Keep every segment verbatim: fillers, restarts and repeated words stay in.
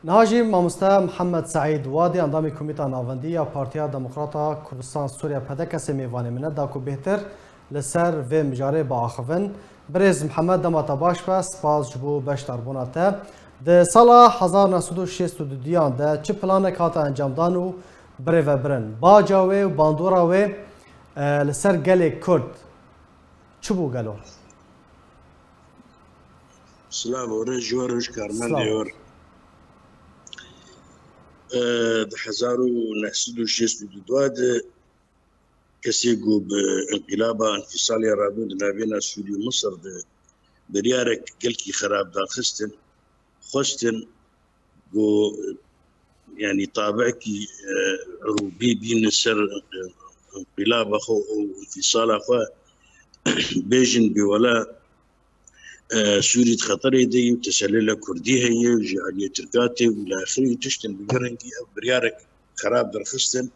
Niha jî mamoste Mihemed Seîd Wadî, endamê Komîta Navendî ya Partiya Demokrata Kurdistan Sûriye, P D K S, mêvanê min e, da ku bêhtir li ser vê mijarê biaxivin. Birêz Mihemed, dema te baş be, spas ji bo beşdarbûna te. Di sala hezar neh sed û şêst û duyan de çi planek hate encamdan û birêvebirin? Baca wê û bandora wê, e, li ser gelê Kurd çi bû gelo? Silav û rêz ji we re, ji karmendê Silav. we re. E, di hezar û neh sed û şêst û du de kesê ku bi înqilaba, înfîsalê rabû di navbêna Sûrî û Misir de biryarek gelkî xerab daxistin, xwestin ku, yanî, tabekî, e, rûbî bînin ser, e, înqilaba xwe û înfîsala xwe bêjin bê wela, e, Sûrî di xeterê de ye û teselêla Kurdî heye û ji aliyê Tirka tê û li axirî tiştin bi vî rengî ev biryarek xerab derxistin.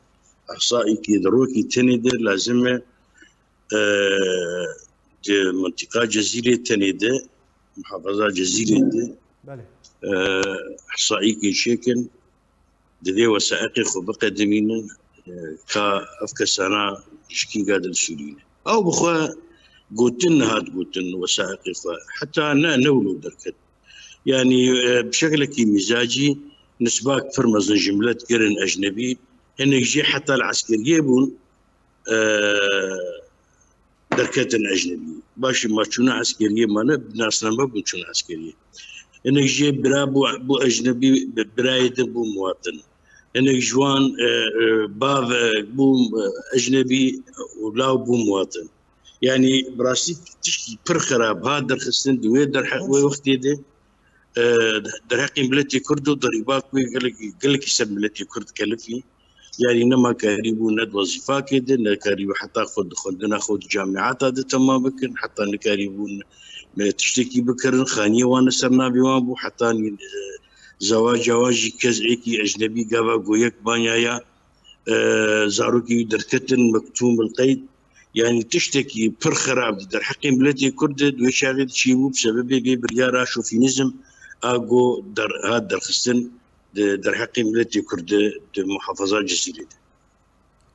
Ehsaîkî di rokî tenê de lazim e, e, di mintiqa Cezîrê tenê de, muhafaza Cezîrê de, Belê. e, ehsaîkê çêkin, divê wesaîqê xwe biqedimînin, e, ka ev kesana ji kî gadin Sûrî ne. Ew bi xwe gotin, nehat gotin wesaîqê xwe. Heta ne, ne wilo derket. Yanî, e, bi şeklekî mîzacî nisbak pir mezin ji milet kirin ecnebî. Hinek jî heta li eskeriyê bûn, e, derketin ecnebî. Başî, ma çûne eskeriyê, ma ne bi nasname bûn çûne eskeriyê. Hinek jê bira bû, bû ecnebî, bi-, birayê din bû muwatin. Hinek ji wan, e, e, bav, e, bû, e, ecnebî û law bû muwatin. Yanî bi rastî tiştî pir xerab hat derxistin di wê derhe-, wê wextê de. E, derheqê miletê Kurd û derîbak wê gelekî, gelekî ser miletê Kurd kelifî. Yanî nema karîbû ne di wezîfakê de, ne karîbû heta xwe di xwendina xwe di camîata de temam bikin, heta nekarîbûn, e, tiştekî bikirin, xaniyê wan li ser navê wan bû, heta nî, e, zewaca wan jî kes êkî ecnebî gava ku yek manya ya, e, zarokê wî derketin, mektûm el qeyd. Yanî tiştekî pir xerab di derheqê miletê Kurd de di wê çaxê de çêbû, bi sebebê vê biryara şofînîzm a ku der-, hat derxistin di derheqê miletê Kurd de di muhafaza Cizîrê de.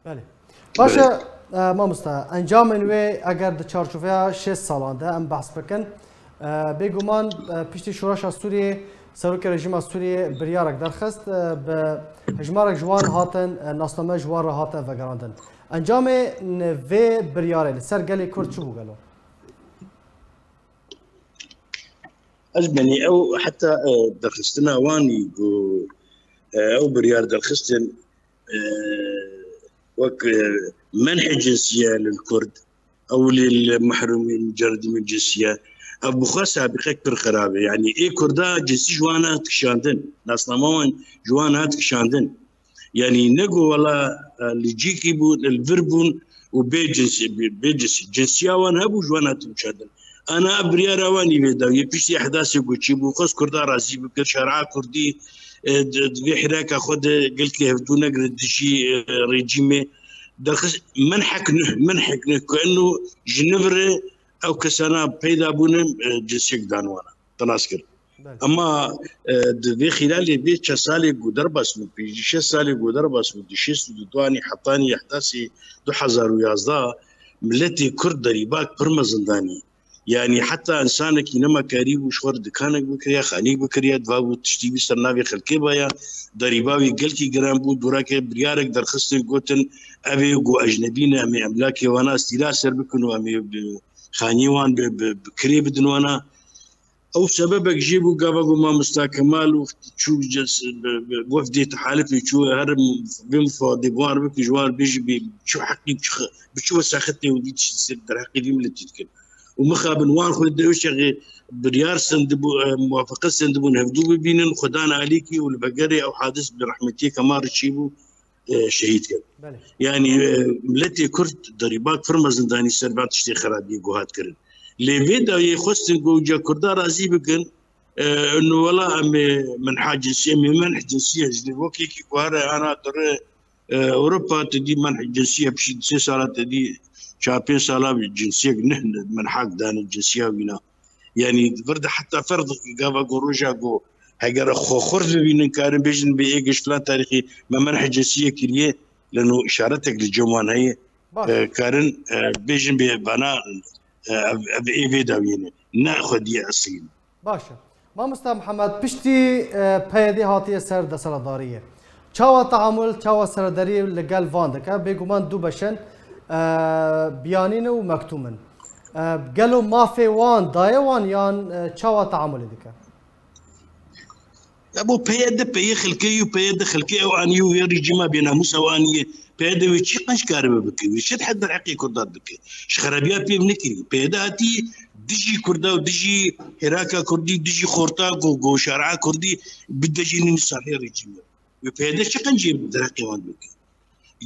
Belê. Baş e, Belê. e, mamoste, encamên wê eger di çarçoveya şêst salan de em behs bikin, e, bêguman, e, piştî şoreşa Sûriyê, serokê rejîma Sûriyê biryarek derxist, e, bi hejmarek ji wan hatin, e, nasname ji wan re hate vegerandin. Encamê vê biryarê li ser gelê Kurd çi bû gelo? Ez benî ew heta, e, derxistina wan î ku, e, ew biryar derxistin, e, wek, e, menhê cinsiye lil Kurd, ew lil mehrûmî mucerredî min cinsiye. Ev bi xwe sabîqek pir xerab e. Yanî ê Kurda cinsî ji wan hat kişandin. Nasnama wan ji wan hat kişandin. Yanî ne ku wela, e, li cîkî bûn, li vir bûn û bê cinsî, bê, bê cinsî. Cinsiya wan hebû ji wan hat kişandin. Ana ev biryara wan î vê da. Yê piştî ehdasê ku çî bû, xwest Kurda razî bikir, şer'a Kurdî, e, di, di vê hiraka xwe de gelkî hevdû negire dijî, e, rejîmê. Derxist, min hek nuh, min hek nuh ku eno ji nivire ew kesana peyda bûne, e, cinsiyek dan wana. Te nas kir. Belê. Ema, e, di vê xîlalê vê çend salê ku derbas bû, pêncî şeş salê ku derbas bû, di şêst û du duanî hetanî ehdasê du hezar û yazdeh, miletê Kurd derîbak pir mezin danî. Yanî heta însanekî nema karîbû ji xwe re dikanek bikiriya, xanîk bikiriya, diva bû tiştî wî ser navê xelkê baya, derîba wî gelkî giran bû, dûrake biryarek derxistin, gotin, ev ê ku ecnebî ne, em ê emlakê wana îstîla ser bikin û em ê bi xaniyê wan bi, bi, bi kirê bidin wana. Ew sebebek jê bû, gava ku mamosta Kemal wextî çû, bi, bi wefdê tehalifê çû, her vê mifadê bi wan re bike, ji wan re bêje, bi çi heqî, bi çi xe-, bi çi wesexetê û dî tiştî ser derheqê vî miletî dikin. Û mixabin wan xwe di ew çaxê biryar sendibû, e, muwafeqet sendibûn hevdû bibînin, xwe dan alîkî û li vegerê ew hadis bi rehmetiyê Kemal re çêbû, e, şehîd kir. Belê. Yanî, e, miletê Kurd derîbak pir mezin danî ser van tiştê xerabiyê ku hat kirin. Lê vê dawiyê xwestin ku ca Kurda razî bikin, e, inu wela em ê menha cinsî, em ê menh cinsî, ji wekî ku here ana dire, e, Ewropa, tu dî menh cinsî, piştî sê sala, tu dî çar pênc sala cinsiyek neh menhak dane cinsiya wîna. Yanî vir de heta ferz gava ku roja ku Heger xwe xurt bibînin, karin bêjin bê ê giş filan tarîxî me menhecê siyê kiriye, leno îşaretek li cem wan heye. Baş. E, karin, e, bêjin bê bana, e, ev, ev ê vê dawiyê ne. Ne xwediyê eslî ne. Baş e. Mamosta Mihemed, piştî, e, P Y D hatiye ser desthilatdariyê, çawa teamul, çawa serederî li gel van dike? Bêguman du beş in, e, biyanî ne û mektûm in. E, gelo mafê wan daye wan yan, e, çawa teamulê dike? Ya bo P Y D peyê xelkê û P Y D xelkê ew anî û wê rejîma bênamûs ew anî ye. P Y D wê çi qenc karibe bike? Wê çi dihet ber heqê Kurdan bike? Ji xerebiya pê nekirî. P Y D hatî dijî Kurda û dijî hêraka Kurdî, dijî xorta ku, ku şer'a Kurdî bi dejî nî salhê rejîmê. Wê P Y D çi qencî derheqê wan bike?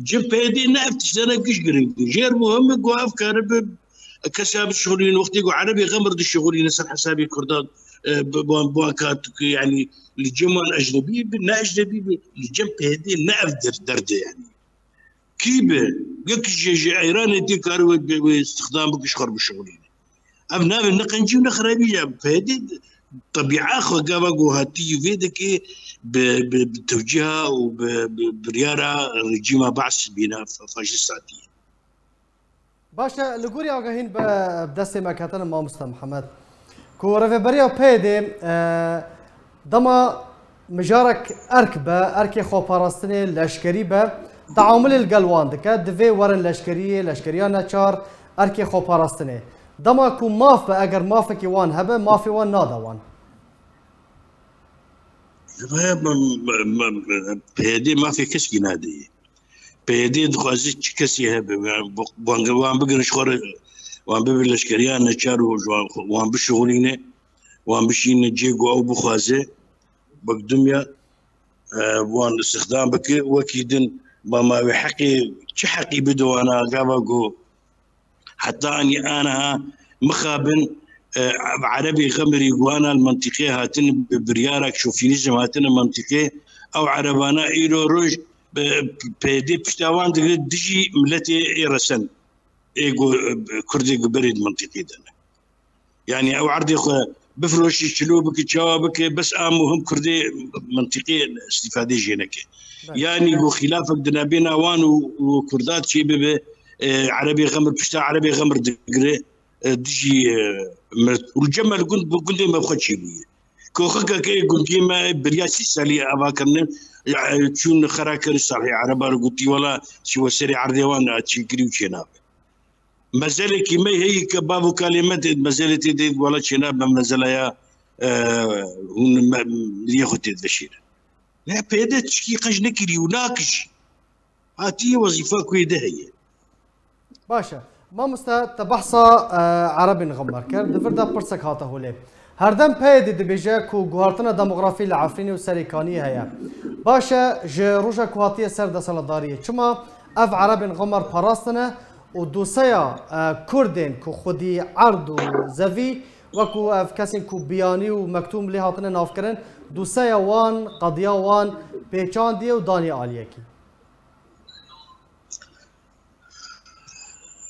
Cem P Y D ne ev tiştane giş girîng bû. Jêr muhim e ku ev karibe kesa bişixulîne. Wextê ku Erebê Xemir dişixulîne ser hesabê Kurdan, e, bi, bi, bi wan kat ku, yanî li cem wan ecnebî bi, ne ecnebî bi, li cem P Y D ne ev der-, derd e yanî. Kî bi? Yek ji, ji Îranê tê kare wê, wê, wê istixdam bike ji xwe re bişixulîne. Ev navê ne qencî û ne xirabî ye. P Y D tebîa xwe gava ku hatî vê dike bi, bi, bi tewcîha û bi, bi biryara rejîma Baas bîne fa-, faşîst hatî. Baş e, li gorî agahîn bi destê me ketine mamoste Mihemed, ku rêveberiya P Y D, e, dema mijarek erk be, erkê xweparastinê leşkerî be, teamulê li gel wan dike, divê werin leşkeriyê, leşkeriya neçar, erkê xweparastinê. Dema ku maf be, eger mafekî wan hebe, mafê wan nade wan. P Y D mafê keskî nadê. P Y D dixwaze çi kesî hebe, wan, wan bigirin ji xwe re, wan bibe leşkeriya neçar û ji wan, wan bişixulîne, wan bişîne cê ku ew bixwaze, wek dunya, e, wan istixdam bike, wekî din, ma, ma wê heqê, çi heqî bide wana, gava ku heta anî aniha mixabin, e, ev Erebê Xemirî ku ana li mentiqê hatin, bi biryarek şofînîzm hatine mentiqê, ew Erebana îro roj bi P Y D pişta wan digire dijî miletê ê resen, ê ku, e, Kurdê ku berê di mentiqê de ne. Yanî ew erdê xwe bifiroşî, çilo bike, çawa bike, bes a muhim Kurdê mentiqê îstîfadê jê neke. Belê. Yanî ku xîlafek di navbêna wan û, û Kurda çê bibe, e, Erebê Xemir pişta Erebê Xemir digire, e, dijî, e, mir. Û li cem me li gund, bi gundê me xwe çêbûye. Koxikeke ê gundiyê me beriya sî salî ava kirine, ya, e, çûn xera kirin salhê Ereba re gotî, wela çi we serê erdê wan, e, çêkirî û çênabe. Mezelekî me heye ke bav û kalê me tê, mezelê tê de wela çênabe, mezela ya, e, hûn me, riyê xwe tê diveşêrin. Ne, P Y D tişkî qenc nekirî û nakişî. Hatiye wezîfa ku yê de heye. Baş e. Mamoste, te behsa, e, Erebên Xemmer kir. Di vir de pirsek hate holê. Herdem P Y D dibêje ku guhartina demografî li Efrînê û Serêkaniyê heye. Baş e, ji roja ku hatiye ser desthilatdariyê, çima ev Erebên Xemmer parastine û doseya, e, Kurdên ku xwedî erd û zevî, wekû ev kesên ku biyanî û mektûm lê hatine navkirin, doseya wan, qediya wan pêçandiye û daniye aliyekî?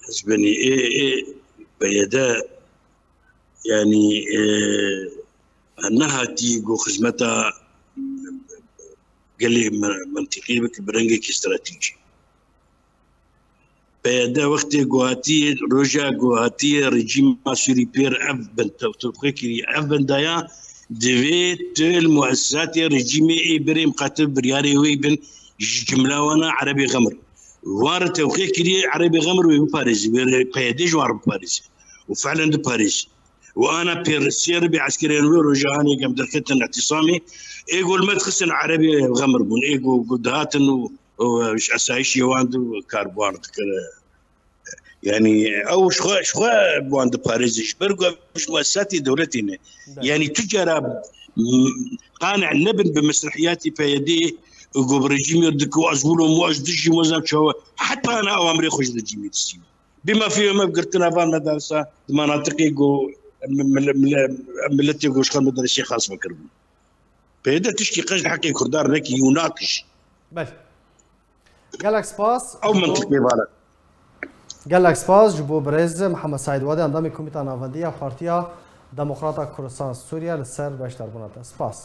Ez benî ê, ê, P Y D, yanî, e, nehatî ku xizmeta gelê me-, mentiqî bike bi rengekî stratejî. P Y D wextê ku hatiye, roja ku hatiye rejîma Sûrî pêr ev bin tew-, tewqê kirî, ev bindaya divê tu li muesesatê rejîmê ê berê miqatil biryarê wê bin, ji cimla wana Erebê Xemir. Wan re tewqê kiriye, Erebê Xemir wê biparêzî, wê re P Y D ji wan re biparêzî. Û felen diparêzî. Û ana pêrisiye re bê eskerên wê roja hanê gem derketin îtîsamê, ê ku li me dixistin Erebê Xemir bûn, ê ku, ku dihatin û, û ji esayîşê wan de kar bi wan re dikir. Yanî ew ji xwe, ji xwe bi wan diparêze, ji ber ku ev ji muesesatê dewletê ne. Belê. Yanî tu cara, m, qane nebin bi mesrehiyatê P Y D ku bi rejîmê dike û ez wilo mu ez dijî mu ez çawa, heta ana ew emrê xwe ji rejîmê distîne. Bê mafê me bi girtina van medarsa di manatiqê ku mil-, mil-, mil-, miletê ku ji xwe medarê şêxas vekiribû. P Y D tişkî qeş di heqê Kurdan nekî û nakişî. Belê. Gelek spas. Ew mentiqê vane. Gelek spas ji bo birêz Mihemed Seîd Wadê, endamê Komîta Navendî ya Partiya Demokrata Kurdistan Sûriye li ser beşdarbûna te. Spas.